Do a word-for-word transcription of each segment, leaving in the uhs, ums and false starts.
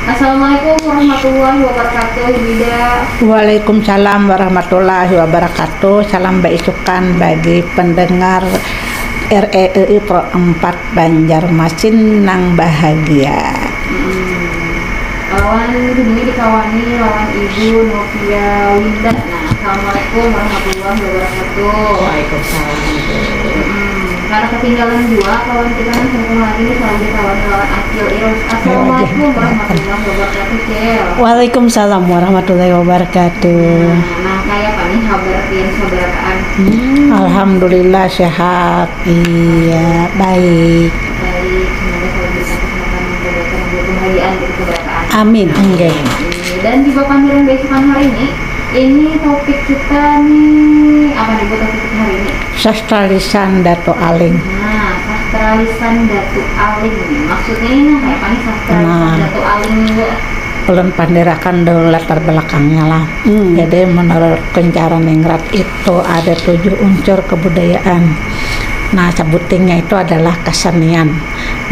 Assalamualaikum warahmatullahi wabarakatuh, Ibu Ida. Waalaikumsalam warahmatullahi wabarakatuh. Salam baisukan bagi pendengar R E E I Pro empat Banjarmasin nang bahagia. Hmm. Lawan ini dikawani lawan Ibu Novia Winda. Nah, assalamualaikum warahmatullahi wabarakatuh. Waalaikumsalam, Ibu. Hmm. Karena ketinggalan dua kawan kita kan, sambung lagi nih, kalau dikawani lawan Akil Irus. Assalamualaikum warahmatullahi wabarakatuh, Cil. Waalaikumsalam warahmatullahi wabarakatuh. Nah, nah, kayak apa nih kabar pian sabarataan? Hmm. Alhamdulillah sehat. Iya, baik. Baik, semoga selalu diberikan kesehatan dan kebahagiaan untuk sabarataan. Amin. Oke. Dan di Bapak Miran Besukan hari ini, ini topik kita nih, apa nih, Bu, topik kita hari ini? Sastra lisan Datu Aling. Nah, sastra lisan Datu Aling nih. Maksudnya ini kayak apa nih sastra lisan Nah. Datu Aling nih, Bu? Ulun pandirakan dulu latar belakangnya lah. Hmm. Jadi menurut Kuncara Ningrat itu ada tujuh unsur kebudayaan. Nah, sebutingnya itu adalah kesenian.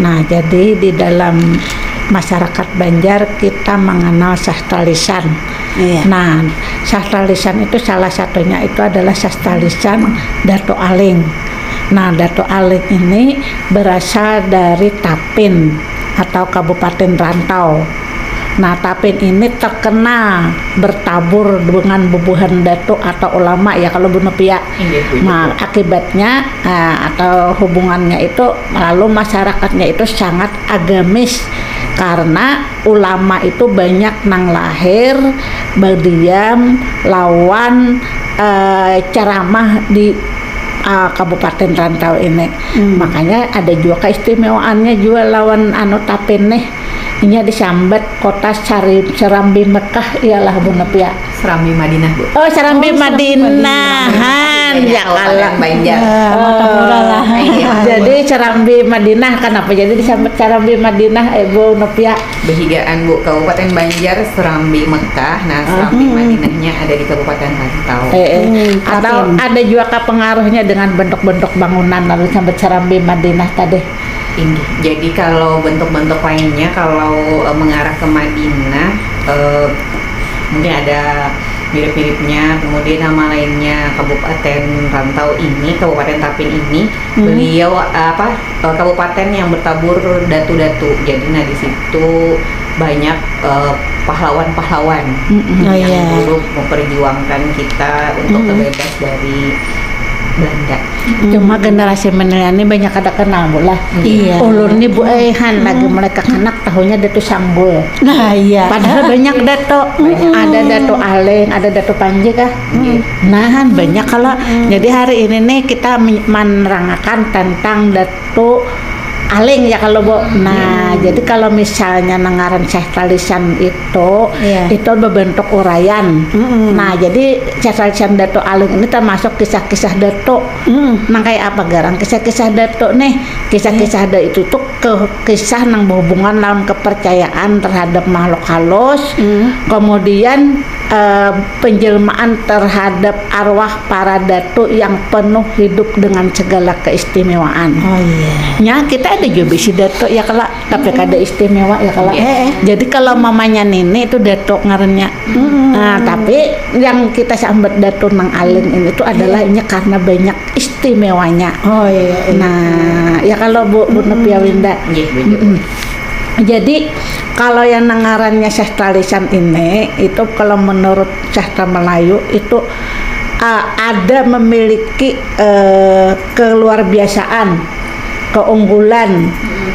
Nah, jadi di dalam masyarakat Banjar kita mengenal sastra lisan. Iya. Nah, sastra lisan itu salah satunya itu adalah sastra lisan Datu Aling. Nah, Datu Aling ini berasal dari Tapin atau Kabupaten Rantau. Nah, Tapin ini terkenal bertabur dengan bubuhan datu atau ulama ya kalau Bu Nopia. Inggih, Bu. Nah, akibatnya, ah, atau hubungannya itu lalu masyarakatnya itu sangat agamis karena ulama itu banyak nang lahir berdiam lawan, eh, ceramah di, ah, Kabupaten Rantau ini. Hmm. Makanya ada juga keistimewaannya juga lawan anu Tapin nih. Inya disambat kota Sari-, Serambi Mekah ialah Bu Nopia. Serambi Madinah, Bu. Oh, Serambi Oh, Serambi Madinahan, Madinah. Ya, Kabupaten kala. Banjar. Ya, mata murah lah. Iya. Jadi Serambi Madinah, kenapa jadi disambat Serambi Madinah, eh, Bu Nopia? Behigaan, Bu, Kabupaten Banjar, Serambi Mekah. Nah, Serambi Hmm. Madinahnya ada di Kabupaten Rantau. Eh, eh. Hmm, Atau Tapin. Ada juga kah pengaruhnya dengan bentuk-bentuk bangunan lalu sambat Serambi Madinah tadi? Inggih. Jadi kalau bentuk-bentuk lainnya, kalau, eh, mengarah ke Madinah, eh, mungkin ada mirip-miripnya. Kemudian nama lainnya Kabupaten Rantau ini, Kabupaten Tapin ini, Hmm. beliau, eh, apa, eh, kabupaten yang bertabur datu-datu. Jadi, nah, di situ banyak, eh, pahlawan-pahlawan Mm-mm. Oh, yang iya. dulu memperjuangkan kita untuk Mm. terbebas dari Belanda. Cuma generasi milenial ni banyak kada kenal, Bu, lah. Iya. Ulun ni, Bu, eh, han, lagi mulai kekanak tahunya Datu Sambul. Nah, iya. Padahal banyak Dato. Banyak. Ada Dato Aleng, ada Dato Panji kah? Iya. Nah, han, banyak kalau. Jadi hari ini nih kita men-, menerangakan tentang Dato Aleng ya kalau, Bu. Nah, jadi kalau misalnya nang ngaran Syekh Talisan itu, Iya. itu berbentuk uraian. Mm-mm. Nah, jadi Syekh Talisan Dato Aleng ini termasuk kisah-kisah Dato. Mm. Nang kayak apa garang kisah-kisah Dato nih? Kisah-kisah Dato itu tuh ke kisah nang berhubungan lawan kepercayaan terhadap makhluk halus. Mm. Kemudian, eh, penjelmaan terhadap arwah para datu yang penuh hidup dengan segala keistimewaan. Oh, iya. Nya, kita ada juga bisi datu ya kala, tapi kada istimewa ya kala. Iya. Eh, eh. Jadi kalau mamanya nini itu datu ngarannya. Mm. Nah, tapi yang kita sambat datu nang aling ini tuh adalah Iya. inya karena banyak istimewanya. Oh, iya, iya. Nah, ya kalau Bu, Bu Nopia Winda. Nggih, Bu. Mm-mm. Jadi kalau yang nangarannya sastra lisan ini itu kalau menurut sastra Melayu itu, uh, ada memiliki, uh, keluar biasaan, keunggulan,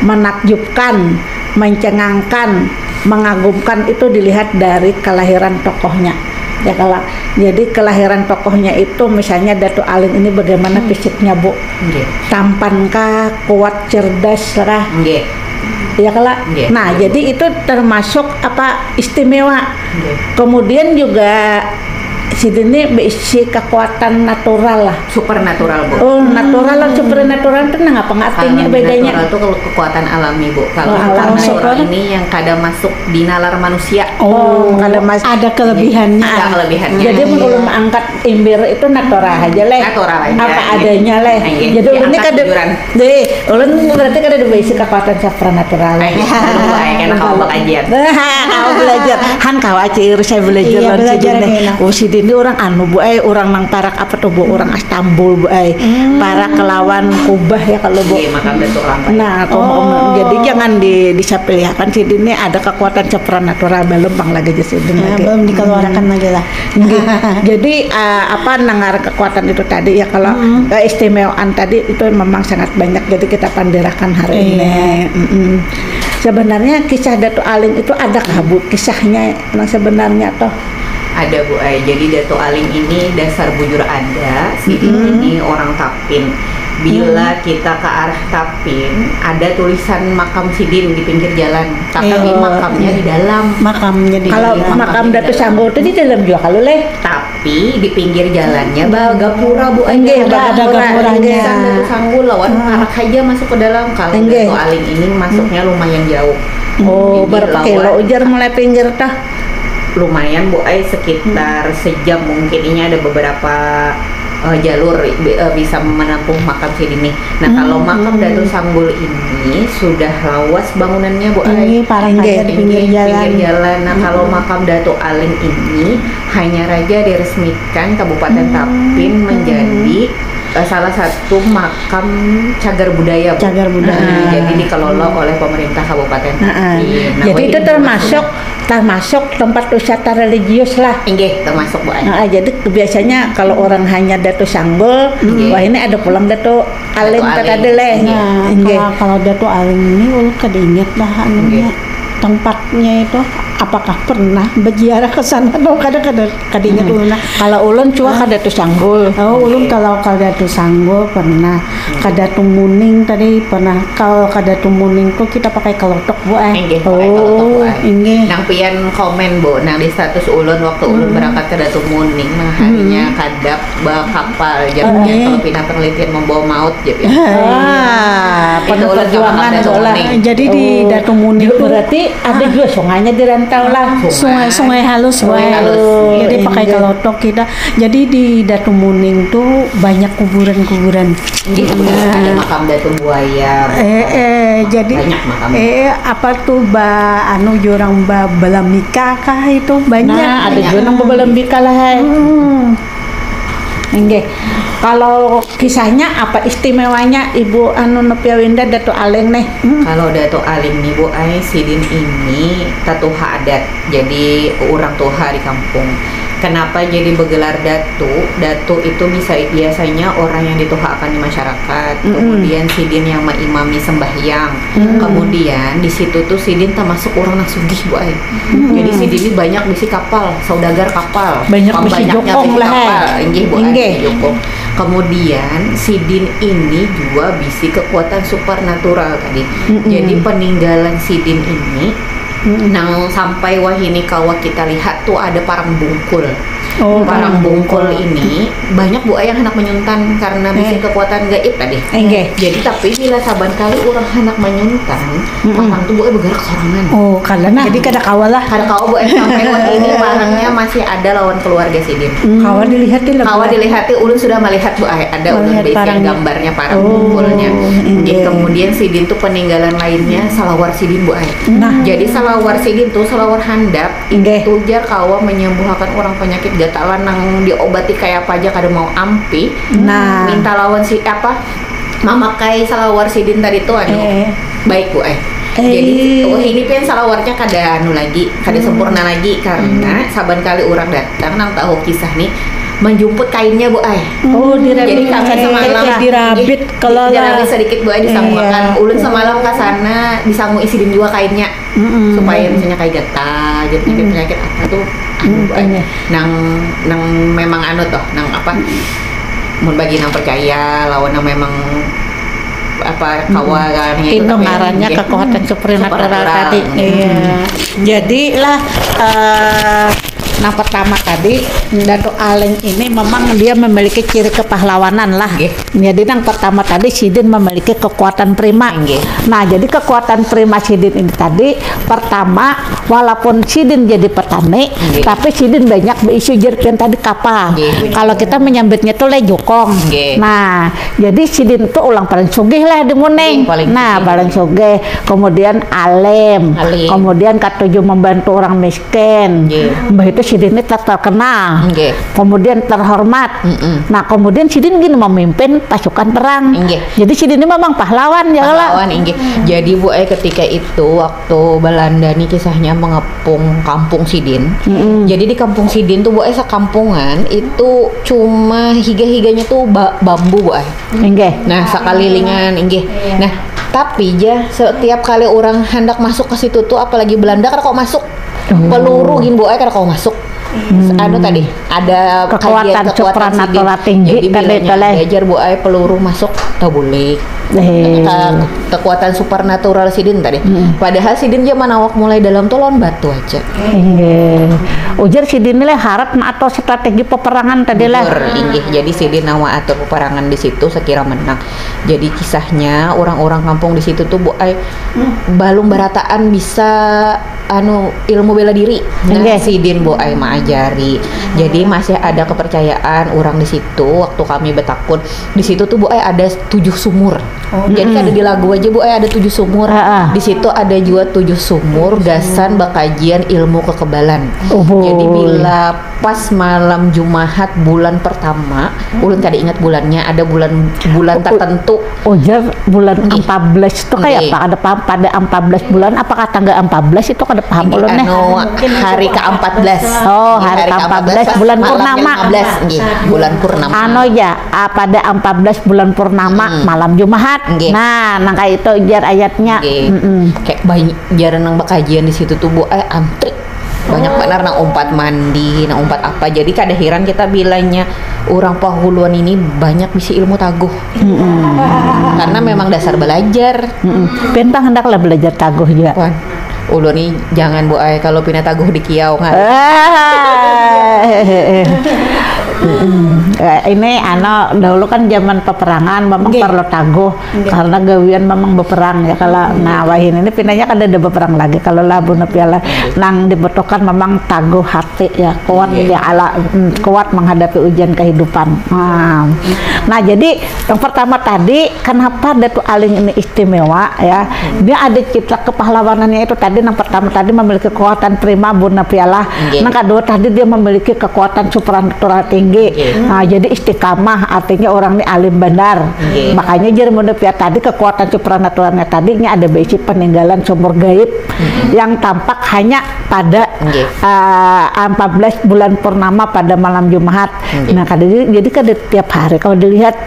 menakjubkan, mencengangkan, mengagumkan itu dilihat dari kelahiran tokohnya. Ya kalau jadi kelahiran tokohnya itu misalnya Datu Aling ini bagaimana fisiknya, Bu? Nggih. Tampankah, kuat, cerdas kah? Nggih. Ya kalau. Nggih, nah, betul. Jadi itu termasuk apa istimewa. Nggih. Kemudian juga Sidin ni beisi kekuatan natural lah. Supernatural, Bu. Oh, natural lah supernatural tu nang apa ngartinya Kalau bedanya? Natural itu ke- kekuatan alami, Bu. Kalau Oh, alami. supernatural ini yang kada masuk di nalar manusia. Oh, kada mas. Ada kelebihannya. Ada kelebihannya. Jadi mun ulun mengangkat imbir itu natural aja leh. Natural aja. Apa adanya leh. Iya, Jadi iya, ulun ni angkat kada iuran. Deh, ulun berarti kada beisi kekuatan supernatural. Ay, aduh, ay, kena kawa bekajian. Nah, kamu belajar. Han kawa ciri saya belajar Iya, lawan belajar sidin nih. kena. Oh, sidin ni orang anu bu ay, orang nang parak apa tuh bu, orang Istanbul bu ay. Parak kelawan kubah ya kalau bu. Iya, makam Datu Rampai. Nah, kalau mau- jadi jangan di disapilihakan sidin ni ada kekuatan supernatural belum pang lagi aja sidin Nah, lagi. Belum dikeluarkan lagi lah. Nggih. Jadi uh, apa nangar kekuatan itu tadi ya kalau keistimewaan tadi itu memang sangat banyak jadi kita pandirakan hari Iya. ini. Mm-mm. Sebenarnya kisah Datu Aling itu adakah bu kisahnya yang sebenarnya toh? Ada bu ay. Jadi Datu Aling ini dasar bujur ada. Sidin ini orang Tapin. Bila kita ke arah Tapin, ada tulisan makam sidin di pinggir jalan. Tapi Iya. Makamnya di dalam. Makamnya di Kalau dalam. Makam Datu Sanggul itu di dalam juga kalau leh. Tapi di pinggir jalannya bah gapura bu ay. Enggak, Ada ada gapura. gapuranya. Tulisan Datu Sanggul lawan parak aja masuk ke dalam. Kalau Enggak. Datu Aling ini masuknya lumayan jauh. Oh, Jadi berapa kilo lawan- ujar mulai pinggir tah? Lumayan bu ay, sekitar sejam mungkin. Ini ada beberapa eh, jalur bi- eh, bisa menempuh makam sidin nih. Nah kalau makam Datu Sanggul ini sudah lawas bangunannya bu ay. Ini parah Enggak. aja di pinggir jalan. Pinggir jalan. Nah kalau makam Datu Aling ini hanya raja diresmikan Kabupaten Tapin menjadi eh, salah satu makam cagar budaya bu. Cagar budaya. Nah, jadi dikelola oleh pemerintah Kabupaten Heeh. Tapin. Nah, Jadi wah, itu ini termasuk termasuk tempat wisata religius lah. Inggih, termasuk bu ay. Nah, jadi biasanya kalau orang hanya Datu Sanggul, Iya. Wah ini ada pulang Datu Aling Datu Aling. Tadi leh. Nah, Inggih. kalau, kalau Datu Aling ini ulun kada ingat dah anunya. Inggih. Tempatnya itu apakah pernah berziarah ke sana atau kada kada kada ingat ulun lah. Kalau ulun cua kada Datu Sanggul. Oh, ulun kalau kada Datu Sanggul pernah, kada Datu Muning tadi pernah. Kalau kada Datu Muning tuh kita pakai kelotok bu eh. Inggih, pakai kelotok, Bu, ai. Inggih. Nang pian komen, Bu, nang di status ulun waktu ulun berangkat ke Datu Muning, nang harinya kadap bakapal, jar pian, kalau pina penelitian membawa maut, jar pian. Ah, Itu penuh ulun perjuangan sama Datu soalnya. Muning. Jadi di Datu Muning tuh Berarti ada juga sungainya di rantau lah. Sungai-sungai halus, Sungai Bu. halus. Jadi pakai Inggih. kelotok kita. Jadi di Datu Muning tuh banyak kuburan-kuburan. Inggih, bener. Ada makam Datu Buaya. Eh, eh, jadi Banyak makam. Eh, apa tuh ba anu jurang ba Balamika kah itu banyak. Nah, ada juga nang bebalambika lah hai. Hmm. Inggih. Kalau kisahnya apa istimewanya Ibu anu Nopia Winda Datu Aling nih? Kalau Datu Aling nih, Bu, ai, sidin ini tatuha adat. Jadi orang tuha di kampung. Kenapa jadi bergelar datu? Datu itu bisa biasanya orang yang dituhakan di masyarakat. Kemudian sidin yang mengimami sembahyang. Kemudian di situ tuh sidin termasuk orang yang sugih, Bu, ai. Jadi sidin ini banyak bisi kapal, saudagar kapal. Banyak bisi Pambanyaknya jukung bisi lah, hai. Kapal. Inggih, Bu, ai, Inggih. bisi jukung. Kemudian sidin ini juga bisi kekuatan supernatural tadi. Jadi peninggalan sidin ini nang sampai wahini kawa kita lihat tuh ada parang bungkul. Oh, Parang bungkul ini banyak, Bu, ai, yang hendak menyuntan karena bisi kekuatan gaib tadi. Inggih. Jadi tapi bila saban kali orang hendak menyuntan, parang tuh, Bu, ai, bergerak sorangan. Oh, kalau jadi kada kawa lah. Kada kawa, Bu, ai, sampai wahini parangnya masih ada lawan keluarga sidin. Kawa dilihat lah. Kawa dilihat, ulun sudah melihat, Bu, ai, ada ulun Melihat bisi parangnya. Gambarnya parang Oh, bukulnya. inggih. Jadi kemudian sidin tuh peninggalan lainnya salawar sidin, Bu, ai. Nah. Jadi salawar sidin tuh salawar handap Inggih. itu jar kawa menyembuhakan orang penyakit gatalan nang diobati kayak apa aja kada mau ampi. Nah. Minta lawan si apa mamakai salawar sidin tadi tuh anu Eh. baik, Bu, ai. Eh. Jadi wah ini pian salawarnya kada anu lagi, kada sempurna lagi karena saban kali orang datang nang tahu kisah nih menjumput kainnya, Bu, ai. Oh, dirabit. Jadi kami semalam Dirabit kalau lah. Dirabit sedikit, Bu, ai, disamuakan. Iya. Ulun semalam ke sana disangui sidin juga kainnya. Supaya misalnya kayak gatal, jadi penyakit penyakit apa tuh anu, Bu, ai. Iya. Nang nang memang anu tuh, nang apa? Mun bagi nang percaya lawan nang memang apa kawa kan Itu ngarannya kekuatan supernatural tadi. Iya. Jadi lah eh, nang pertama tadi Datu Aling ini memang dia memiliki ciri kepahlawanan lah. Nggih. Jadi yang pertama tadi sidin memiliki kekuatan prima. Nggih. Nah, jadi kekuatan prima sidin ini tadi pertama, walaupun sidin jadi petani, nggih, tapi sidin banyak beisi ujar pian tadi kapa. Nggih. Kalau kita menyambutnya tuh lejukong. Nggih. Nah, jadi sidin tuh ulang paling sugih lah di Muning. Paling nah, sugih. Paling sugih. Kemudian alim. Alim. Kemudian katuju membantu orang miskin. Nggih. Mbah itu sidin ini ter- terkenal. Nggih. Kemudian terhormat. Mm-mm. Nah, kemudian sidin gini memimpin pasukan perang. Nggih. Jadi sidin ini memang pahlawan ya lah. Pahlawan, nggih. Jadi Bu Ai, ketika itu waktu Belanda nih kisahnya mengepung kampung sidin. Mm-mm. Jadi di kampung sidin tuh Bu Ai, sekampungan itu cuma higa-higanya tuh ba- bambu Bu Ai. Nggih. Nah, sekelilingan, nggih. Nah, tapi ja setiap kali orang hendak masuk ke situ tuh, apalagi Belanda, kada kok masuk. Oh. Peluru gin Bu Ai kada kawa masuk. Hmm. Anu tadi ada kekuatan supranatural tinggi. Jadi bilanya ada jar Bu Ai peluru masuk, tabulik. Eh. Ke- kekuatan supranatural sidin tadi. Hmm. Padahal sidin ja manawak mulai dalam tuh lawan batu aja. Inggih. Ujar sidin ni leh harat maatur strategi peperangan tadi lah. Betul, inggih. Jadi sidin nang maatur peperangan di situ sekira menang. Jadi kisahnya orang-orang kampung di situ tuh Bu Ai balum barataan bisa anu ilmu bela diri. Nah, sidin Bu Ai maajari. Jadi masih ada kepercayaan orang di situ waktu kami betakun. Di situ tuh Bu Ai ada tujuh sumur. Jadi kada di lagu aja Bu Ai ada tujuh sumur. Di situ ada juga tujuh sumur gasan bakajian ilmu kekebalan. Jadi bila pas malam Jumahat bulan pertama, ulun kada ingat bulannya, ada bulan bulan tertentu. Ujar bulan empat belas itu kayak apa? Kada paham pada empat belas bulan, apakah tanggal empat belas itu kada paham ulun nih. Anu, hari ke empat belas. Oh, hari ke empat belas bulan purnama. Bulan purnama. Anu ya, ah, pada empat belas bulan purnama malam Jumahat. Nah, nang kayak itu ujar ayatnya. Kayak banyak jarang nang bakajian di situ tuh Bu, eh, antri. Banyak banar nang umpat mandi, nang umpat apa. Jadi kada heran kita bilanya orang pahuluan ini banyak bisi ilmu taguh. Karena memang dasar belajar. Pian pang hendaklah belajar taguh juga. Wan, ulun ni jangan Bu Ai kalau pina taguh di kiau kan. Eh, ini ano dahulu kan zaman peperangan memang perlu taguh. Karena gawian memang beperang ya kalau nah wahini ini pinanya kada ada beperang lagi kalau labu piala nang dibutuhkan memang taguh hati ya kuat ya ala mm, kuat menghadapi ujian kehidupan. Nah, nah jadi yang pertama tadi kenapa Datu Aling ini istimewa ya dia ada citra kepahlawanannya itu tadi yang pertama tadi memiliki kekuatan prima bunda piala. Yang kedua tadi dia memiliki kekuatan supranatural tinggi. Nah, jadi istiqamah artinya orang ini alim benar. Makanya jadi menurut ya tadi kekuatan supranaturalnya tadi ini ada berisi peninggalan sumur gaib yang tampak hanya pada uh, empat belas bulan purnama pada malam Jumat. Nah, kada jadi kada tiap hari kalau dilihat.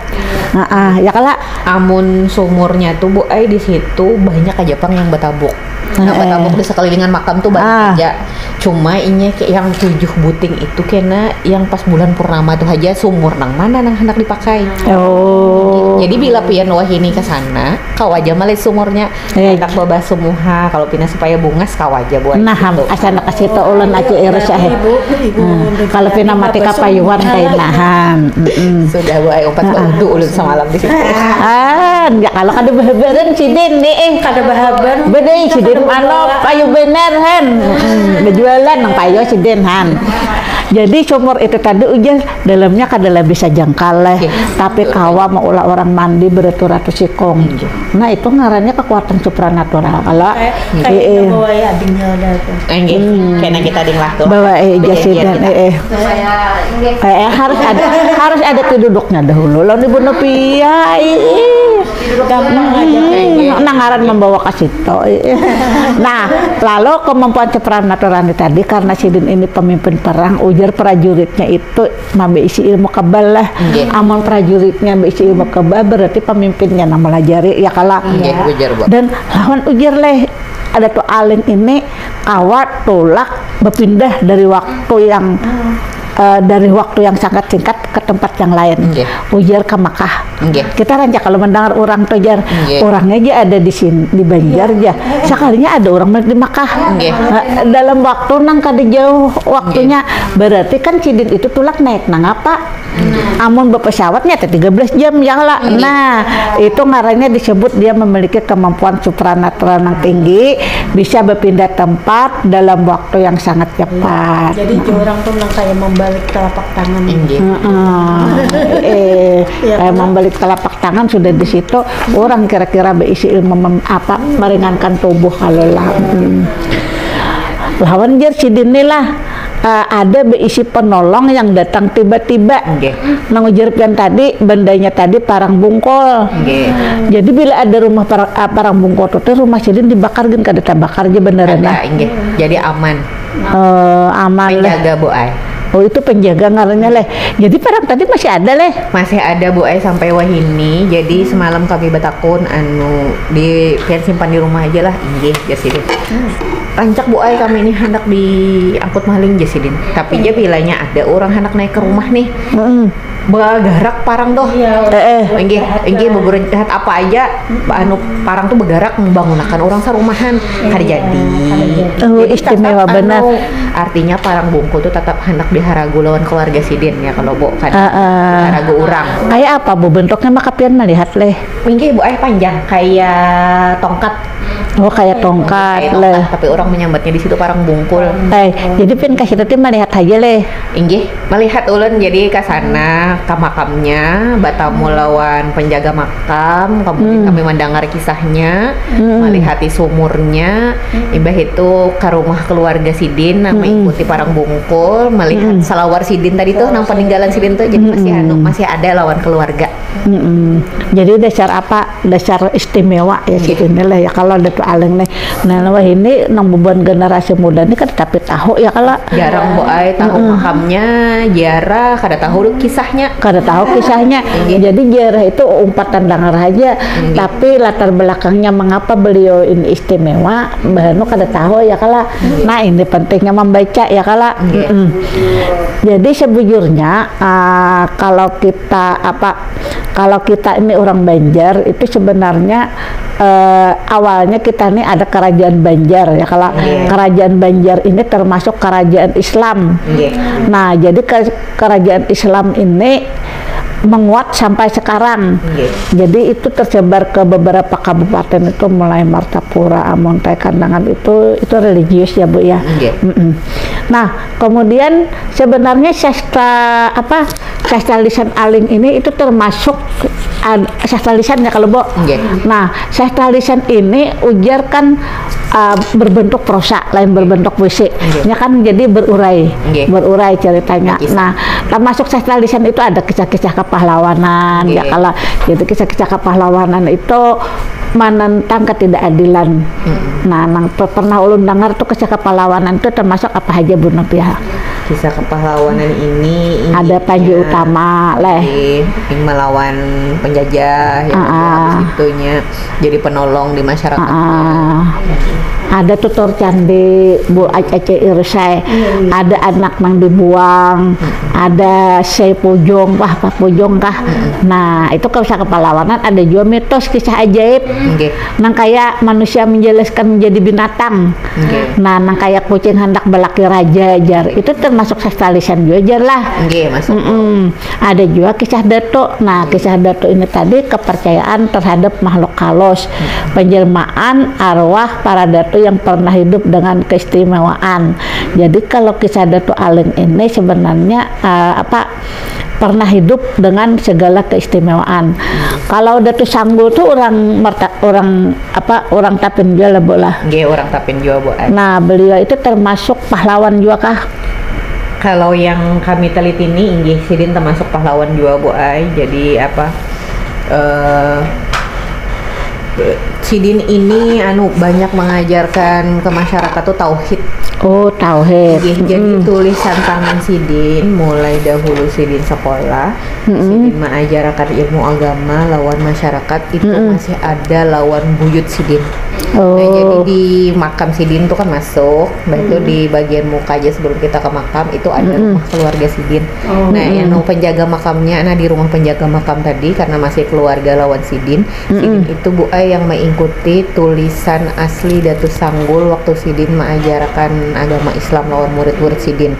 Nah, uh, ya kala amun sumurnya tuh Bu Ai di situ banyak aja pang yang betabuk. Nah, betabuk di sekelilingan makam tuh banyak aja. Cuma inya kayak yang tujuh buting itu kena yang pas bulan purnama tuh aja sumur nang mana nang hendak dipakai. Oh. Jadi bila pian wahini ke sana, kau aja malai sumurnya. Eh. Hendak babah sumuha kalau pina supaya bungas kau aja buat. Nah, gitu. Asa nak kasih tau ulun aja irus ah. Ibu, ibu. Hmm. Kalau pina mati kapayuan kayak nahan. Sudah Bu Ai umpat baudu ulun semalam di situ. Ah, ya kalau kada bahabaran sidin nih eh. Kada bahabar. Bedai sidin ano payu bener han. Berjualan nang payu sidin han. Jadi sumur itu tadi ujar dalamnya kada lebih sajangkal lah. Tapi kawa maulah orang mandi beratur-atur sikung. Nah itu ngarannya kekuatan supranatural. Kalau kayak bawa ya adingnya ada tuh. Enggak, kena kita ding lah tuh. Bawa eh ija sidin eh. Eh, harus ada harus ada piduduknya dahulu lawan ibu Nopia. Ih. Gampang aja. Hmm, nah ngaran membawa ke situ. Nah, lalu kemampuan supranatural tadi karena sidin ini pemimpin perang, ujar prajuritnya itu mambe isi ilmu kebal lah. Amun prajuritnya mambe isi ilmu kebal berarti pemimpinnya nang melajari ya kala. Dan lawan ujar leh ada tuh aling ini kawa tulak berpindah dari waktu yang eh, dari waktu yang sangat singkat ke tempat yang lain. Nggih. Ujar ke Makkah. Nggih. Kita rancak kalau mendengar orang tuh, jar, nggih, orangnya aja ada di sini, di Banjar aja. Sekalinya ada orang di Makkah. Nggih. Eh, dalam waktu nang kada jauh waktunya, nggih, berarti kan sidin itu tulak naik nang apa? Amun berpesawatnya ada tiga belas jam ya lah. Nggih. Nah, itu ngarannya disebut dia memiliki kemampuan supranatural yang tinggi, bisa berpindah tempat dalam waktu yang sangat cepat. Jadi orang tuh nang kayak membalik telapak tangan. Inggih. Heeh. Eh, ya, kayak membalik telapak tangan, sudah di situ orang kira-kira berisi ilmu mem- apa, meringankan tubuh kalau lah. Hmm. Lawan, jar sidin ni lah, eh, ada berisi penolong yang datang tiba-tiba. Nggih. Nang ujar pian tadi, bendanya tadi parang bungkul. Nggih. Jadi bila ada rumah parang, ah, parang bungkul tu, tu rumah sidin dibakar gin kada tabakar aja beneran lah. Kada, nggih. Jadi aman. Eh, aman lah. Penjaga, Bu ai. Oh, itu penjaga ngarannya leh. Jadi parang tadi masih ada leh. Masih ada, Bu ai, sampai wahini. Jadi semalam kami batakun, anu, di pian simpan di rumah aja lah. Inggih, jar sidin. Rancak, Bu ai, kami ini hendak diangkut maling, jar sidin. Tapi ja bilanya ada orang hendak naik ke rumah nih. Mm-mm. Bagarak parang tuh. Iya. Eh, eh. Inggih, inggih, beberapa apa aja, anu, parang tuh bagarak membangunakan orang sarumahan. Kada jadi. Oh, jadi istimewa tetap, banar. Anu, artinya parang bungkul tuh tetap hendak diharagu lawan keluarga sidin ya kalau, Bu, kada, ah, ah, diharagu orang. Kayak apa, Bu, bentuknya maka pian melihat leh? Inggih, Bu ai, panjang kayak tongkat. Oh, kayak tongkat leh. Tapi orang menyambatnya di situ parang bungkul. Eh, jadi pian kasih tadi melihat aja leh. Inggih, melihat ulun jadi ke sana, ke makamnya, batamu lawan penjaga makam, kemudian kami mendengar kisahnya, melihati sumurnya, imbah itu ke rumah keluarga sidin, nah, mengikuti parang bungkul, melihat salawar sidin tadi tuh, nang peninggalan sidin tuh, jadi masih anu, masih ada lawan keluarga. Mm-mm. Jadi dasar apa? Dasar istimewa ya, nggih, sidin lah ya, kalau Datu Aling nih. Nah, wah, ini nang bebuan generasi muda nih kada tapi tahu ya kalau. Jarang, Bu ai, tahu makamnya, jarang, kada tahu kisahnya. Kada tahu kisahnya. Nggih. Jadi jarang itu umpatan dengar aja. Nggih. Tapi latar belakangnya mengapa beliau ini istimewa, bahanu kada tahu ya kalau. Nggih. Nah, ini pentingnya membaca ya kalau. Nggih. Mm-mm. Jadi sebujurnya, ah, kalau kita apa, kalau kita ini orang Banjar itu sebenarnya, eh, awalnya kita ini ada kerajaan Banjar ya. Kalau, iya, kerajaan Banjar ini termasuk kerajaan Islam. Iya. Nah, jadi ke- kerajaan Islam ini menguat sampai sekarang. Iya. Jadi itu tersebar ke beberapa kabupaten itu, mulai Martapura, Amuntai, Kandangan, itu itu religius ya, Bu, ya. Iya. Mm-mm. Nah, kemudian sebenarnya sastra apa, sastra lisan Aling ini itu termasuk, ad- sastra lisan ya kalau, Bu. Nggih. Nah, sastra lisan ini ujar kan, uh, berbentuk prosa, lain berbentuk puisi. Nggih. Nya kan jadi berurai, nggih, berurai ceritanya. Kisah. Nah, termasuk sastra lisan itu ada kisah-kisah kepahlawanan, nggih, ya kalau gitu, kisah-kisah kepahlawanan itu menentang ketidakadilan. Mm-mm. Nah, nang pe- pernah ulun dengar tuh kisah kepahlawanan tuh termasuk apa aja, Bu Nopiah? Kisah kepahlawanan ini, ada intinya, Panji Utama leh, nggih, yang melawan penjajah, ya, ah, habis itunya jadi penolong di masyarakat. Ah, ah. Ada tutur candi, Bu Ac- Aceh Irsai. Iya, iya. Ada anak nang dibuang, mm-mm, ada Syai Pujung, wah, Pak Pujung kah? Mm-mm. Nah, itu kalau kepahlawanan ada juga mitos kisah ajaib. Nggih. Nang kayak manusia menjelaskan menjadi binatang. Nggih. Nah, nang kayak kucing hendak belaki raja, jar. Itu termasuk sastra lisan juga, jar lah. Nggih, masuk. Mm-mm. Ada juga kisah datu. Nah, kisah datu ini tadi kepercayaan terhadap makhluk halus, penjelmaan arwah para datu yang pernah hidup dengan keistimewaan. Jadi kalau kisah Datu Aling ini sebenarnya, eh, apa, pernah hidup dengan segala keistimewaan. Kalau Datu Sanggul tuh orang Merta- orang apa, orang Tapin juga lah, Bu lah. Nggih, orang Tapin juga, Bu ai. Nah, beliau itu termasuk pahlawan juga kah? Kalau yang kami teliti ni, inggih, sidin termasuk pahlawan juga, Bu ai. Jadi apa, eh, Sidin ini anu banyak mengajarkan ke masyarakat tuh tauhid. Oh, tauhid. Nggih, jadi tulisan tangan sidin mulai dahulu sidin sekolah, sidin mengajarkan ilmu agama lawan masyarakat itu masih ada lawan buyut sidin. Nah, jadi Oh. di makam sidin tuh kan masuk, baik itu di bagian muka aja sebelum kita ke makam itu ada rumah keluarga sidin. Nah, yang penjaga makamnya, nah di rumah penjaga makam tadi karena masih keluarga lawan sidin, sidin itu bu ai yang mengikuti tulisan asli Datu Sanggul waktu sidin mengajarkan agama Islam lawan murid-murid sidin.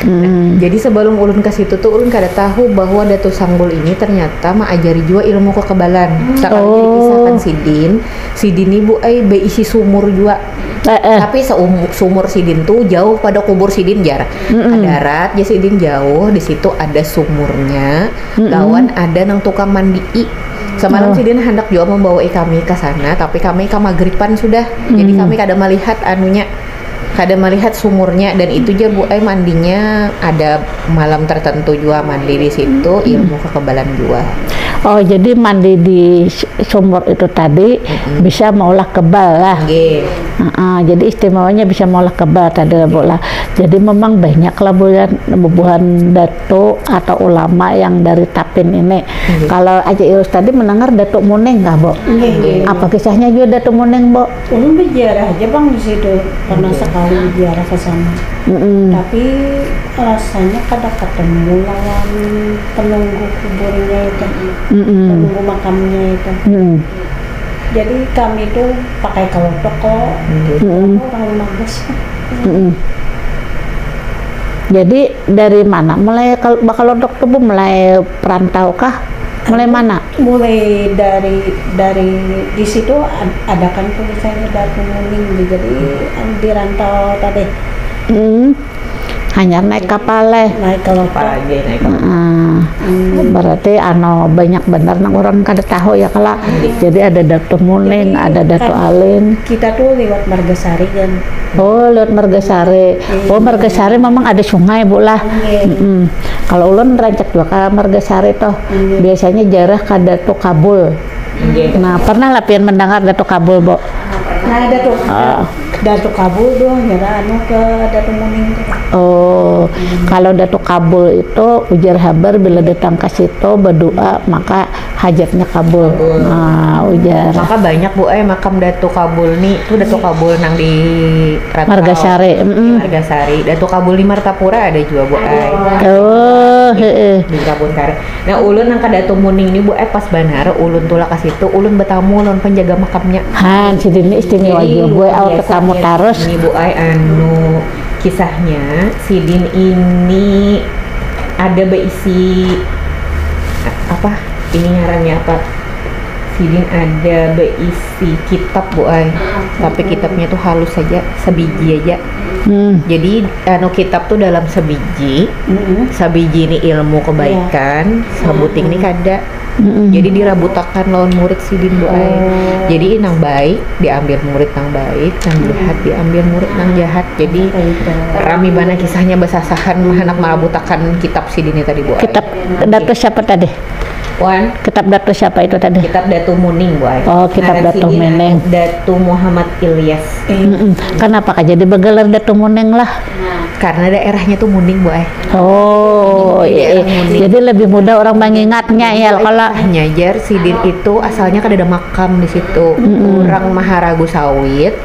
Nah, jadi sebelum ulun ke situ tuh ulun kada tahu bahwa Datu Sanggul ini ternyata mengajari juga ilmu kekebalan. Sekalinya dikisahkan sidin, sidin ini bu ai beisi sumur juga. Eh, eh. Tapi seum- sumur sidin tuh jauh pada kubur sidin jar. Darat ya sidin jauh, di situ ada sumurnya. Lawan ada nang tukang mandii. Semalam sidin hendak juga membawai kami ke sana, tapi kami kamagripan sudah. Jadi kami kada melihat anunya, kada melihat sumurnya dan itu jar bu ai mandinya ada malam tertentu juga mandi di situ ilmu kekebalan juga. Oh, jadi mandi di s- sumur itu tadi bisa maulah kebal lah. Nggih. Heeh, jadi istimewanya bisa maulah kebal tadi lah, Bu lah. Jadi memang banyak lah buhan, bubuhan datu atau ulama yang dari Tapin ini. Kalau Aja Irus tadi mendengar Datu Muning kah, Bu? Nggih, nggih. Apa kisahnya juga Datu Muning, Bu? Ulun berziarah aja bang di situ, pernah sekali berziarah ke sana. Mm-mm. Tapi rasanya kada ketemu lawan penunggu kuburnya itu, Mm-mm. penunggu makamnya itu. Mm-mm. Jadi kami tuh pakai kelodok kok. Mm-mm. Orang lima belas. Mm-mm. Jadi dari mana mulai kal- bakalodok tuh, Bu? Mulai perantau kah? Mulai mana? Mulai dari dari di situ ad- ada kan tulisannya Datu Muning, jadi di rantau tadi Mm. Hanyar naik kapal eh. Naik kelodok. Pagi naik. Heeh. Berarti ano banyak benar nang orang kada tahu ya kala. Jadi ada Datu Muning, ada Datu Alin. Kita tuh lewat Margasari kan. Oh, lewat Margasari. Oh, Margasari memang ada sungai, Bu lah. Iya. Mm-mm. Kalau ulun rancak juga ke Margasari toh. Biasanya jarah ke Datu Kabul. Nah, pernah lah pian mendengar Datu Kabul, Bu? Nah, ada tuh. Ah. Datu Kabul tuh nyerah anu ke Datu Muning tuh. Oh, kalau Datu Kabul itu ujar habar bila datang ke situ berdoa maka hajatnya kabul. Nah, ujar. Maka banyak bu eh makam Datu Kabul nih, tuh Datu Kabul nang di Rantau. Margasari, mm-mm. Margasari, Datu Kabul di Martapura ada juga bu eh. Oh, heeh. Di Kabun Karet. Nah, ulun nang ke Datu Muning ni bu eh pas banar ulun tulak ke situ, ulun betamu lawan penjaga makamnya. Han, sidin ni istimewa Jadi, juga, gue luar awak biasa tetamu ya, tarus. Ini bu ai anu kisahnya sidin ini ada beisi apa? Ini ngarannya apa? Sidin ada beisi kitab bu ai. Tapi kitabnya tuh halus saja, sebiji aja. Hmm. Jadi anu kitab tuh dalam sebiji, sebiji ini ilmu kebaikan, sebuting ini kada. Mm-mm. Jadi dirabutakan lawan murid sidin bu ai. Jadi nang baik diambil murid nang baik, nang jahat diambil murid nang jahat. Jadi rami bana kisahnya basasahan handak marabutakan kitab sidin ini tadi bu ai. Kitab Datu siapa tadi? Wan, Kitab Datu siapa itu tadi? kitab Datu Muning bu ai. Oh, kitab Ngaran Datu sidin Muning. Datu Muhammad Ilyas. Mm-mm. Kenapa kah jadi begelar Datu Muning lah? Karena daerahnya tuh Muning bu ai. Oh, Di iya. daerah Muning. Jadi lebih mudah orang mengingatnya ya kalau Nyajar sidin itu asalnya kada ada makam di situ. Orang maharagu sawit.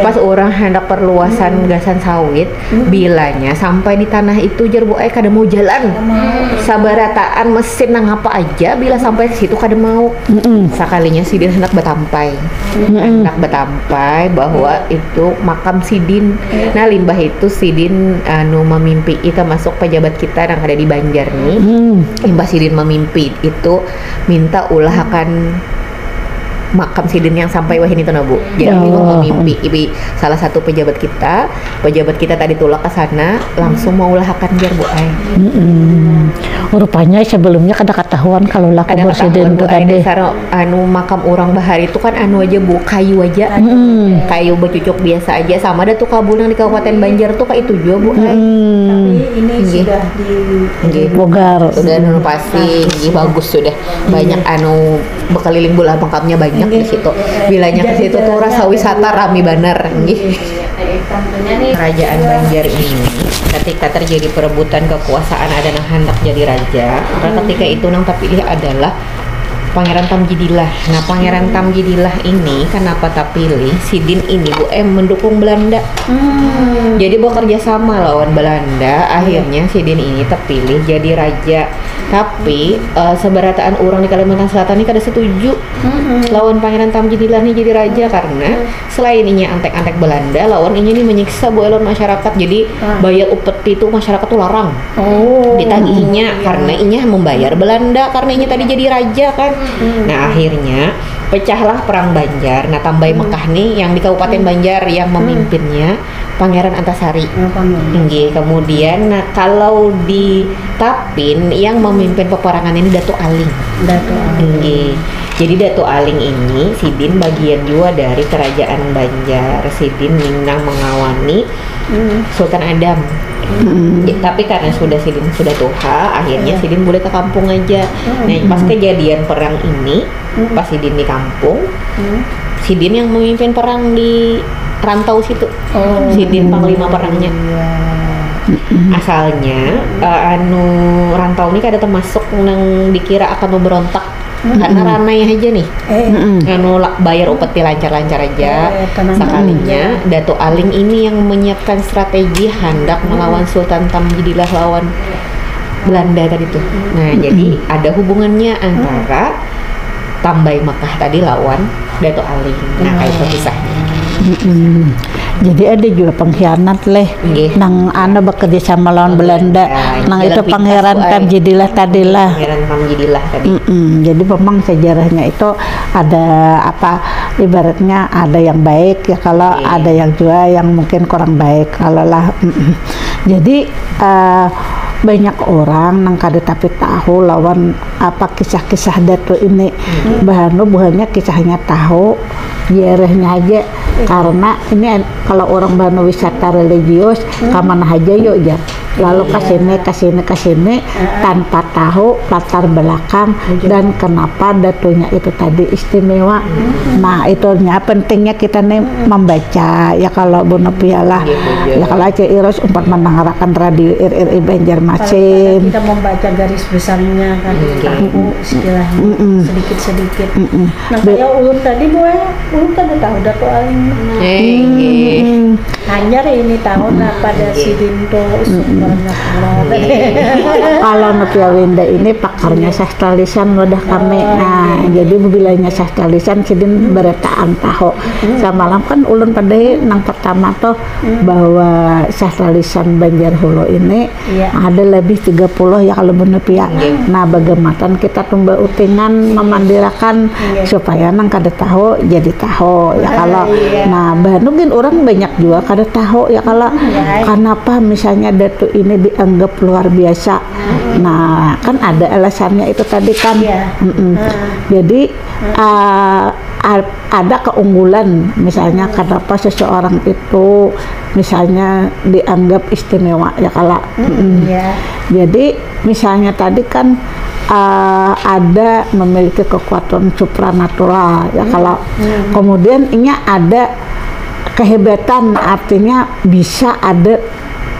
Pas orang hendak perluasan gasan sawit, bilanya sampai di tanah itu jar bu ai kada mau jalan. Sabarataan mesin nang apa aja bila sampai ke situ kada mau. Mm-mm. Sakalinya sidin hendak batampai. Hendak batampai bahwa itu makam sidin. Nah, limbah itu sidin anu mamimpii termasuk pejabat kita nang ada di Banjar nih. Hmm. Limbah sidin mamimpi itu minta ulahakan makam sidin yang sampai wahini tuh nah bu. Jadi Oh. mimpi ibi salah satu pejabat kita, pejabat kita tadi tulak ke sana langsung mau ulahakan jar bu ai. Mm-mm. Rupanya sebelumnya kada katahuan kalau lah Kada kubur sidin katahuan, tu Bu, ai, tadi. Dasar anu makam urang bahari tu kan anu aja, Bu, kayu aja. Mm-mm. Kayu bacucuk biasa aja, sama ada tu kabul nang di Kabupaten Banjar tu kayak itu jua, Bu, ai. Mm-mm. Tapi ini Nggih. Sudah di Nggih. Bogar. Sudah renovasi, nggih, bagus sudah. Banyak anu bekeliling bola makamnya banyak di situ. Bilanya ke situ tuh rasa wisata rame banar, nggih. Kerajaan Banjar ini ketika terjadi perebutan kekuasaan, ada nang hendak jadi raja, maka ketika itu nang terpilih adalah Pangeran Tamjidillah. Nah, Pangeran Tamjidillah ini kenapa terpilih? Sidin ini, Bu, eh, mendukung Belanda. Jadi bekerja sama lawan Belanda, akhirnya sidin ini terpilih jadi raja. Tapi eh, seberataan orang di Kalimantan Selatan ini kada setuju lawan Pangeran Tamjidillah ini jadi raja karena selain inya antek-antek Belanda, lawan inya ini menyiksa, Bu, lawan masyarakat. Jadi bayar upeti itu masyarakat tuh larang. Oh. Ditagihnya karena inya membayar Belanda karena inya tadi jadi raja kan. Nah, akhirnya pecahlah perang Banjar. Nah, Tambai Mekah nih yang di Kabupaten Banjar yang memimpinnya Pangeran Antasari. Apa nih? Nggih, kemudian, nah, kalau di Tapin yang memimpin peperangan ini Datu Aling. Datu Aling. Nggih. Jadi Datu Aling ini sidin bagian juga dari kerajaan Banjar. Sidin nang mengawani Sultan Adam. Ya, tapi karena sudah sidin sudah tuha, akhirnya sidin boleh ke kampung aja. Nah, pas kejadian perang ini, pas sidin di kampung, sidin yang memimpin perang di rantau situ. Oh. Sidin panglima perangnya. Iya. Asalnya eh, anu rantau ini kada termasuk nang dikira akan memberontak karena ramai aja nih. Eh, Mm-mm. Anu la- bayar upeti lancar-lancar aja. Eh, tenang. Sekalinya Datu Aling ini yang menyiapkan strategi hendak melawan Sultan Tamjidillah lawan Belanda tadi tuh. Nah, jadi ada hubungannya antara Tambai Mekah tadi lawan Datu Aling. Nah, kayak itu kisahnya. Mm-mm. Jadi ada juga pengkhianat leh. Nggih. Nang anu bekerja sama lawan Belanda. Belanda. Nang Jalan itu pintas, Pangeran Bu, ai. Tamjidillah tadilah. Pangeran Tamjidillah tadi. Mm-mm. Jadi memang sejarahnya itu ada apa ibaratnya ada yang baik ya kalau Iya. ada yang juga yang mungkin kurang baik kalau lah. Mm-mm. Jadi eh, banyak orang nang kada tapi tahu lawan apa kisah-kisah datu ini. Bahanu buhannya kisahnya tahu, jerehnya aja karena ini an- kalau orang bahanu wisata religius kemana aja yuk ya, lalu ke sini ke sini ke sini tanpa tahu latar belakang dan kenapa datunya itu tadi istimewa. Nah, itunya pentingnya kita nih membaca ya kalau Bu Nopialah. Ya kalau Aceh Iros umpat mendengarkan radio R R I Banjarmasin. Kita membaca garis besarnya kan, tahu istilahnya sedikit-sedikit. Nah, kayak ulun tadi, Bu, eh, ulun kada tahu Datu Aling. Eh, nggih. Hanyar ini tahu nah pada sidin tuh usuk banyak banget. Kalau Nopia Winda ini pakarnya sastra lisan wadah kami. Nah, jadi bilanya sastra lisan sidin berataan tahu. Samalam kan ulun pada nang pertama tuh bahwa sastra lisan Banjar Hulu ini Iya. ada lebih tiga puluh ya kalau Bu Nopia. Nah, bagaimana kita tumba utingan memandirakan supaya nang kada tahu jadi tahu ya kalau. Nah, bahanu gin orang banyak juga kada tahu ya kalau kenapa misalnya datu ini dianggap luar biasa. Nah, kan ada alasannya itu tadi kan. Iya. Mm-mm. Jadi uh, a- ada keunggulan misalnya kenapa seseorang itu misalnya dianggap istimewa ya kalau. Mm-mm. Iya. Jadi misalnya tadi kan uh, ada memiliki kekuatan supranatural ya kalau kemudian inya ada kehebatan artinya bisa ada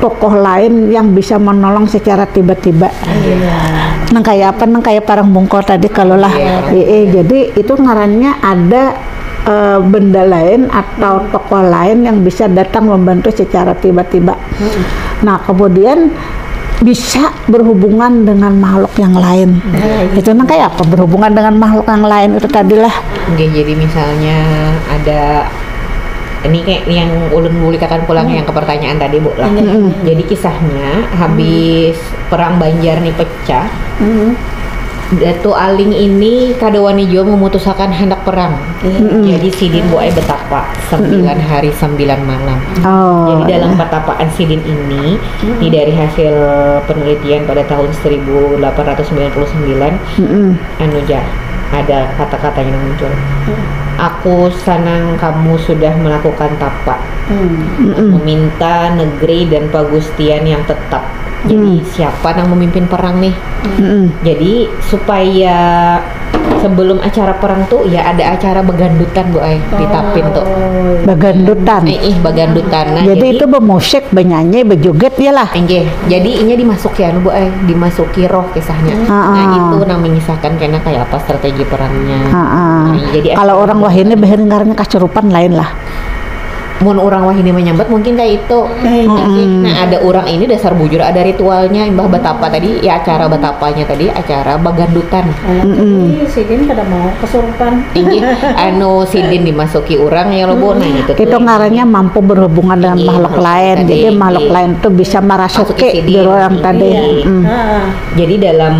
tokoh lain yang bisa menolong secara tiba-tiba. Nang kayak apa? Nang kayak parang bungkol tadi kalau lah. Eh, eh, jadi itu ngarannya ada eh, benda lain atau tokoh lain yang bisa datang membantu secara tiba-tiba. Nah, kemudian bisa berhubungan dengan makhluk yang lain. Itu nang kayak apa berhubungan dengan makhluk yang lain itu tadilah. Oke, jadi misalnya ada ini kayak yang ulun bulikakan pulang yang ke pertanyaan tadi, Bu lah. Jadi kisahnya habis perang Banjar nih pecah, Datu Aling ini kada wani jua memutusakan handak perang. Jadi sidin buai betapa sembilan hari sembilan malam. Oh. Jadi dalam petapaan sidin ini, ini dari hasil penelitian pada tahun seribu delapan ratus sembilan puluh sembilan, Mm-mm. anu ja, ada kata-katanya yang muncul. Aku sanang kamu sudah melakukan tapa, Hmm. Mm-mm. meminta negeri dan pagustian yang tetap. Jadi siapa yang memimpin perang nih? Mm-mm. Jadi supaya sebelum acara perang tuh ya ada acara begandutan, Bu ai, di Tapin tuh. Begandutan. Eh, ih, begandutan. Nah, Jadi itu bermusik, bernyanyi, berjoget ya lah. Enggih, jadi inya dimasuki anu, Bu ai, dimasuki roh kisahnya. Ah, Nah, ah. Itu nang mengisahkan kena kayak apa strategi perangnya. Ah, ah. Nah, jadi Kalau orang wahini bahari ngarannya kasurupan lain lah. Mun orang wahini menyambat mungkin kayak itu. Eh, iya. Nah, ada orang ini dasar bujur ada ritualnya, imbah betapa tadi, ya acara betapanya tadi, acara begandutan. Alah, tapi sidin kada mau kesurupan. Inggih, anu sidin dimasuki orang ya lo, Bu. Nah, itu tuh. Itu ngarannya mampu berhubungan dengan Iya, makhluk makhluk lain. tadi, Jadi makhluk iya. lain tuh bisa merasuki Masuki sidin. diri orang tadi. Iya. Mm. Heeh. Jadi dalam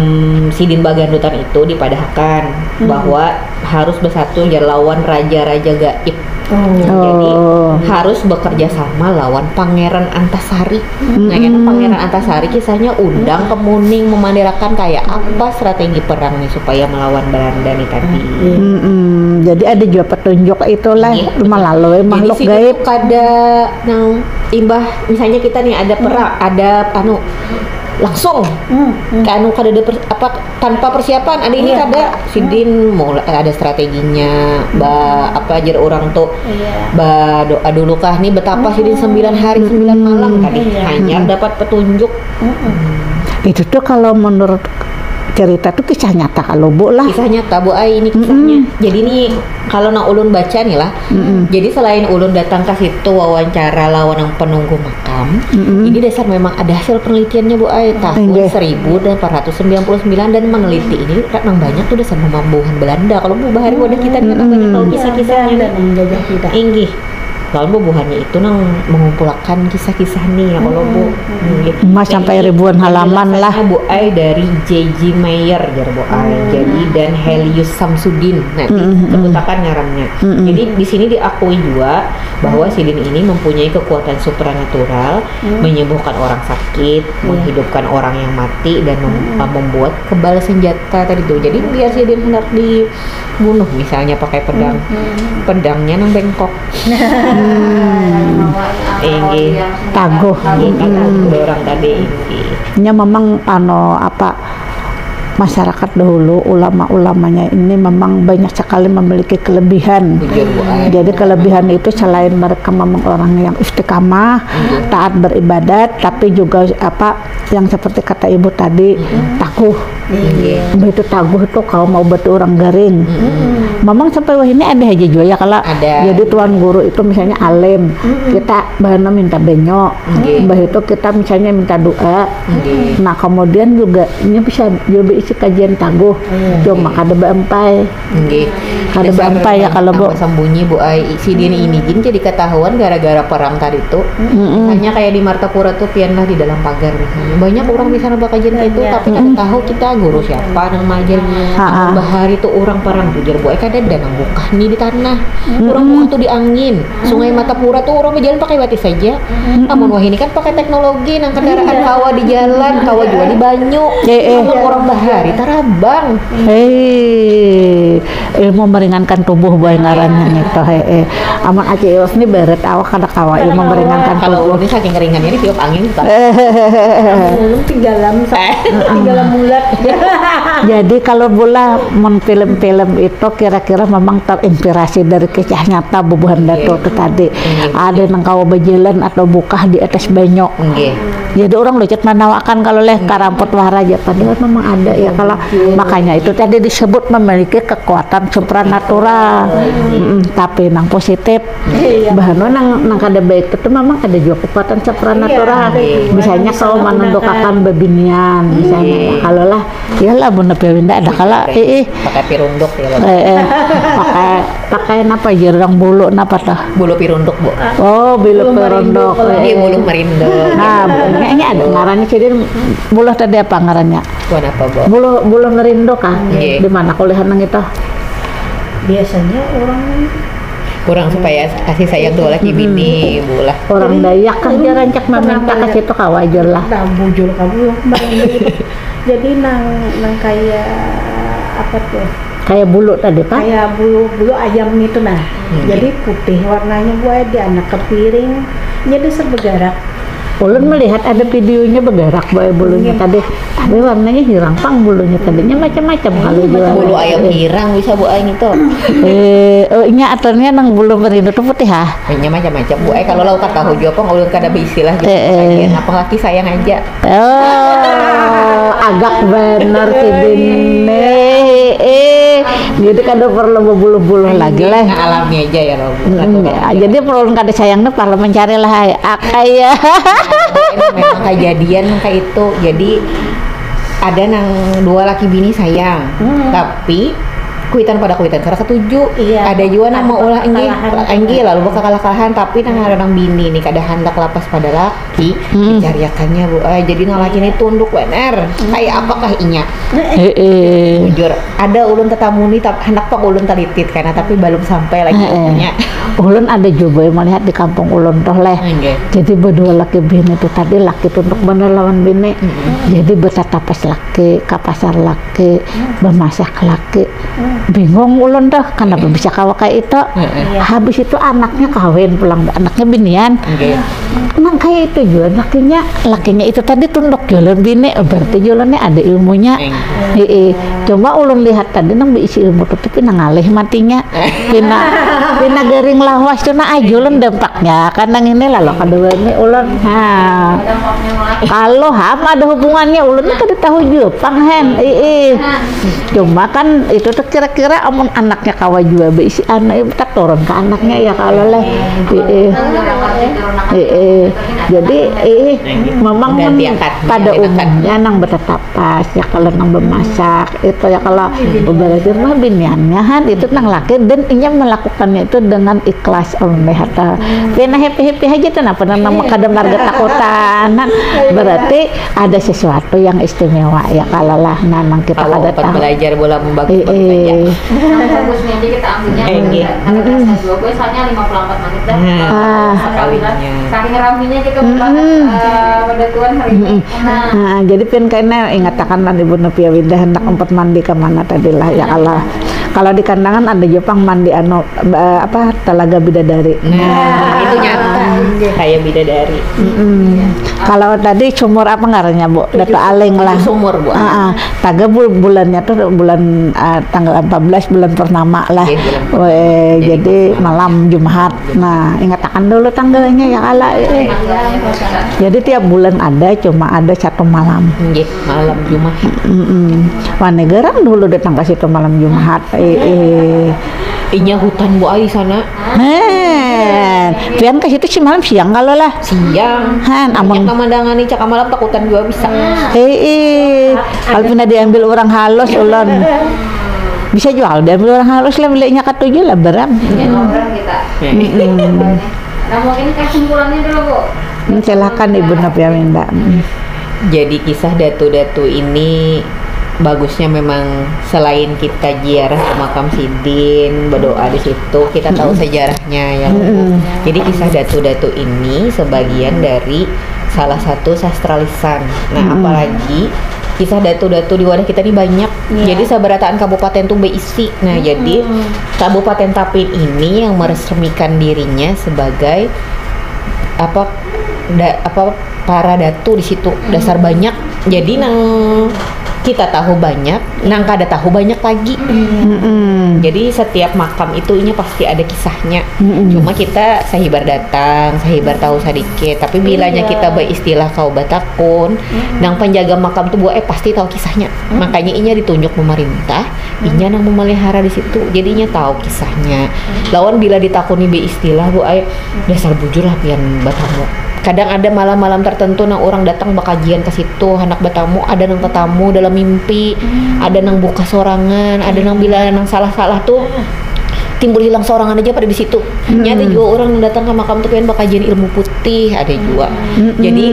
sidin bagandutan itu dipadahakan bahwa harus bersatu ya lawan raja-raja gaib. Oh. Jadi Oh. harus bekerja sama lawan Pangeran Antasari. Nah, kan Pangeran Antasari kisahnya undang ke Muning memandirakan kayak apa strategi perang nih supaya melawan Belanda nih tadi. Mm-mm. Jadi ada juga petunjuk itulah Iya. melalui Jadi makhluk sidin gaib. Tuh kada nang imbah misalnya kita nih ada perang, ada anu langsung Hmm, hmm. Kayak anu kada ada per- apa tanpa persiapan ada ini Iya. Kada sidin mulai ada strateginya ba apa ajar orang tuh Iya. ba doa dulu kah nih betapa sidin sembilan hari sembilan malam tadi Iya. hanya dapat petunjuk Mm-mm. Itu tuh kalau menurut cerita tuh kisah nyata kalau Bu lah. Kisah nyata Bu ai ini kisahnya. Jadi nih kalau nang ulun baca nih lah. Jadi selain ulun datang ke situ wawancara lawan yang penunggu makam, ini dasar memang ada hasil penelitiannya Bu ai tahun Inggih. seribu delapan ratus sembilan puluh sembilan dan meneliti ini nang banyak tuh dasar memambuhan Belanda. Kalau Bu bahari wadah kita nih nang banyak tahu kisah-kisahnya Belanda nih. Nang jajah kita. Inggih. Lawan bubuhannya itu nang mengumpulakan kisah-kisah nih ya kalau Bu. Inggih. Mas sampai ribuan halaman lah. Penjelasannya Bu ai dari J G Mayer jar Bu ai. Jadi dan Helius Samsudin. Nanti sebutakan ngarannya. Jadi di sini diakui juga bahwa sidin ini mempunyai kekuatan supranatural, menyembuhkan orang sakit, menghidupkan orang yang mati dan mem- membuat kebal senjata tadi tuh. Jadi biar sidin hendak dibunuh misalnya pakai pedang, pedangnya nang bengkok. Inggih. Taguh. Inggih, kata orang tadi inggih. Nya memang ano apa masyarakat dahulu ulama-ulamanya ini memang banyak sekali memiliki kelebihan. Bujur Bu ai. Jadi kelebihan itu selain mereka memang orang yang istiqamah, taat beribadat, tapi juga apa yang seperti kata ibu tadi taguh. Inggih. Begitu taguh tuh kalau mau buat orang garing. Memang sampai wah ini ada aja juga ya kalau Ada. Jadi tuan guru itu misalnya alim, kita bahannya minta benyo, Nggih. Mbah itu kita misalnya minta doa. Nggih. Nah kemudian juga ini bisa juga berisi kajian taguh, cuma kada beempai. Nggih. Kada Dasar beempai ya kalau Bu. Tambah sembunyi Bu ai. Sidin ini gin jadi ketahuan gara-gara perang tadi tuh. Hanya kayak di Martapura tuh pian lah di dalam pagar misalnya. Banyak orang misalnya bakajian kayak itu tapi kada tahu kita guru siapa nama aja. Ha-ha. Bahari tuh orang perang tuh jar Bu ai kada ada nang bukah nih di tanah. Orang bukah tuh di angin. Sungai Martapura tuh orang berjalan pakai batis saja. Amun wah ini kan pakai teknologi nang kendaraan kawa di jalan, kawa juga di banyu. Eh, eh. Amun orang bahari tarabang. Hei, ilmu meringankan tubuh boy ngarannya gitu. Hei, eh. Amun Aci Iwas nih beret awak kada kawa ilmu meringankan Kalau tubuh. ulun ini saking ringannya ini tiup angin Pak. Ulun tinggalam sa- tinggalam bulat. Jadi kalau bola mun film-film itu kira-kira memang terinspirasi dari kisah nyata bubuhan datu itu tadi. Ada nang kawa berjalan atau bukah di atas banyu. Nggih. Jadi orang lucut manawakan kalau leh karamput wahara aja padahal memang ada ya kalau makanya itu tadi disebut memiliki kekuatan supranatural. Mm-mm, tapi nang positif bahanu nang nang kada baik itu memang ada juga kekuatan supranatural Iya, ada juga. misalnya kalau menundukkan bebinian misalnya kalau lah Iyalah, bunda Piawinda ada kala, eh, eh. Pakai pirunduk ya, eh, eh. Pakai, pakai napa aja orang bulu napa tuh? Bulu pirunduk, Bu. Oh, bulu pirunduk. Iya, bulu merinduk. Nah, ini ada ngarannya, jadi bulu tadi apa ngarannya? Buat apa, Bu? Bulu, bulu merinduk kah? Iya. Di mana kuliah nang itu? Biasanya orang, orang supaya kasih sayang dua laki bini, Bu lah. Orang Dayak kah, orang rancak meminta ke situ kawa aja lah. Nah, bujur kamu. Jadi nang, nang kayak apa tuh? Kayak bulu tadi, Pak? Kayak bulu, bulu ayam itu, nah. Hmm. Jadi putih warnanya, buat di anak kepiring. Jadi sebegarak. Ulun melihat ada videonya begarak, buat bulunya tadi. Tapi warnanya hirang pang bulunya tadinya, macam-macam kalau jual. Bulu ayam hirang bisa, Bu, aing itu. Eh, oh, inya aturnya nang bulu merinduk tuh putih, ha? Inya macam-macam, Bu. Eh, kalau lauk tahu juga, pang ulun kada beristilah gitu. Eh, eh. Apa laki sayang aja. Oh, agak benar si Dini. Eh, jadi kada perlu berbuluh-buluh lagi lah. Nah, alami aja ya, lo. Hmm, ya, jadi perlu kada sayang tuh perlu mencari lah, hai. Akaya. Memang kejadian kayak itu. Jadi ada nang dua laki bini sayang, hmm, tapi kuitan pada kuitan karena ketuju. Iya. Ada juga nang mau ulah enggih, enggih lalu bakal kalah-kalahan, tapi nang ada nang bini nih kada handak lapas pada laki. Hmm. Dicariakannya, Bu. Eh, jadi nang laki ini tunduk bener. Hmm. Kayak apakah inya? Heeh. Bujur. Ada ulun tetamu nih, tap-, hendak pang ulun talitit karena tapi belum sampai lagi, heeh, inya. Ulun ada juga yang melihat di kampung ulun tuh, leh. Enggak. Jadi berdua laki bini tuh tadi, laki tunduk bener lawan bini. Hmm. Jadi bertatapas laki, ke pasar laki, hmm, bemasak laki. Bingung ulun tuh, kenapa bisa kawa kayak itu. Heeh. Iya. Habis itu anaknya kawin pulang, anaknya binian. Oke. Nang kayak itu juga lakinya, lakinya itu tadi tunduk jualan bini, berarti jualannya ada ilmunya. Eng. Heeh. Cuma ulun lihat tadi nang berisi ilmu tuh, tapi nang alih matinya. Pina, pina garing lawas tuh, nah, aja ulun dampaknya. Kan nang ini lah, lo, kedua ini ulun. Ha. Kalau ham ada hubungannya, ulun ni kada tahu juga pang, hen. Heeh. Cuma kan itu tuh kira-kira amun anaknya kawa jua beisi anak, tak turun ke anaknya ya kalau leh. Heeh. Heeh. Jadi, eh, memang pada umumnya nang bertatapas ya kalau nang bemasak itu ya, kalau berarti mah biniannya, han, itu nang laki dan inya melakukannya itu dengan ikhlas, ulun lihat. Pina happy-happy aja tuh, napa nang kada marga takutan, han. Berarti ada sesuatu yang istimewa ya kalau lah, nah, nang kita kada tahu. Belajar bola membagus. Heeh. Yang bagusnya aja kita ambilnya. Enggak. Ada rasa juga, gue soalnya lima puluh empat menit dah. Nah, ah, sekalinya. Saking ramenya kita membahas, eh, pada tuan hari ini. Nah. Nah, jadi pian kena ingatakan lah Ibu Novia Winda hendak empat mandi ke mana tadi lah ya, kalau, kalau di Kandangan ada juga pang mandi anu, eh, apa, Telaga Bidadari. Nah, itu nyata. Kayak bidadari. Mm-mm. Kalau tadi sumur apa ngarannya, Bu? Datu Aling lah. Sumur, Bu. Ah, ah. Taga bul-, bulannya tuh bulan, ah, tanggal empat belas, bulan purnama lah. Iya, bulan purnama. Weh, jadi malam Jumat. Nah, ingatakan dulu tanggalnya ya kala, eh. Jadi tiap bulan ada, cuma ada satu malam. Nggih, malam Jumat. Mm-mm. Wani garang dulu datang ke situ malam Jumat. Eh, eh. Inya hutan, Bu, ai, sana. Hen, pian ke situ semalam siang kalau lah. Siang. Han, amun pemandangan ni cakap malam takutan juga bisa. Hei, kalau pina diambil orang halus ulun. Bisa juga kalau diambil orang halus lah, miliknya katuju lah, beram. Iya, orang kita. Mm-mm. Nah, mungkin kesimpulannya dulu, Bu. Hmm, silakan, Ibu Novia Winda. Hmm. Jadi kisah datu-datu ini bagusnya memang selain kita ziarah ke makam sidin, berdoa di situ, kita tahu sejarahnya ya. Mm-mm. Jadi kisah datu-datu ini sebagian dari salah satu sastra lisan. Nah, mm-mm, apalagi kisah datu-datu di wadah kita ini banyak. Iya. Jadi sabarataan kabupaten tuh berisi. Nah, mm-mm, jadi Kabupaten Tapin ini yang meresmikan dirinya sebagai apa, da-, apa, para datu di situ. Hmm. Dasar banyak. Jadi nang kita tahu banyak, nang kada tahu banyak lagi. Hmm. Jadi setiap makam itu inya pasti ada kisahnya. Hmm. Cuma kita sahibar datang, sahibar tahu sedikit. Tapi bilanya, iya, kita beristilah kau batakun, hmm, nang penjaga makam tuh buat, eh, pasti tahu kisahnya. Hmm. Makanya inya ditunjuk pemerintah, hmm, inya nang memelihara di situ. Jadi inya tahu kisahnya. Hmm. Lawan bila ditakuni beristilah, Bu, ai, dasar bujur lah pian batamu. Kadang ada malam-malam tertentu nang orang datang bakajian ke situ, hendak bertamu, ada nang tetamu dalam mimpi, ada nang buka sorangan, ada nang bila nang salah-salah tuh timbul hilang sorangan aja pada di situ. Nyata juga orang nang datang ke makam tuh pengen bakajian ilmu putih, ada juga. Jadi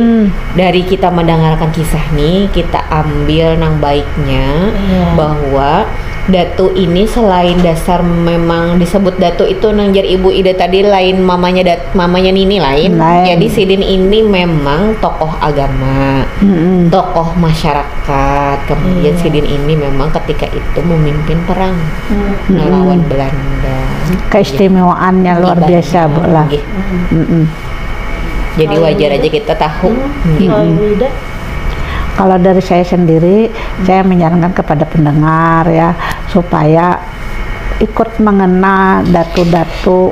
dari kita mendengarkan kisah nih, kita ambil nang baiknya bahwa Datu ini selain dasar memang disebut Datu itu nang jar Ibu Ida tadi lain mamanya dat mamanya Nini lain. Lain. Jadi sidin ini memang tokoh agama, tokoh masyarakat. Kemudian sidin ini memang ketika itu memimpin perang melawan Belanda. Keistimewaannya luar biasa, Bu lah. Jadi wajar aja kita tahu. Kalau dari saya sendiri, saya menyarankan kepada pendengar ya supaya ikut mengenal datu-datu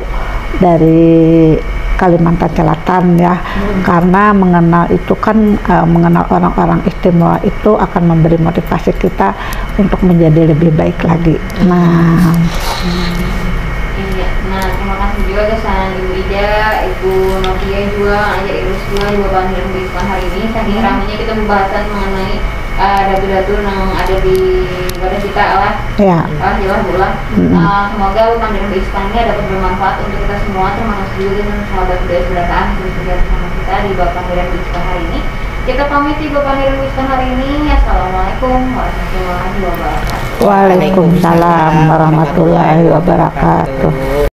dari Kalimantan Selatan ya, karena mengenal itu kan uh, mengenal orang-orang istimewa itu akan memberi motivasi kita untuk menjadi lebih baik lagi. Nah, Iya, nah terima kasih juga kesan Ibu Ida, Ibu Novia juga, ajar Irus juga di Bapak Hiram Bisma hari ini. Saking ramenya kita pembahasan mengenai uh, datu-datu yang ada di pada kita lah. Ya. Ah, jelas Bu lah. Uh, semoga Bapak Hiram Bisma ini dapat bermanfaat untuk kita semua, termasuk juga dengan sahabat B S Berataan yang sudah bersama kita di Bapak Hiram Bisma hari ini. Kita pamit di Bapak Hiram Bisma hari ini. Assalamualaikum warahmatullahi wabarakatuh. Waalaikumsalam warahmatullahi wabarakatuh.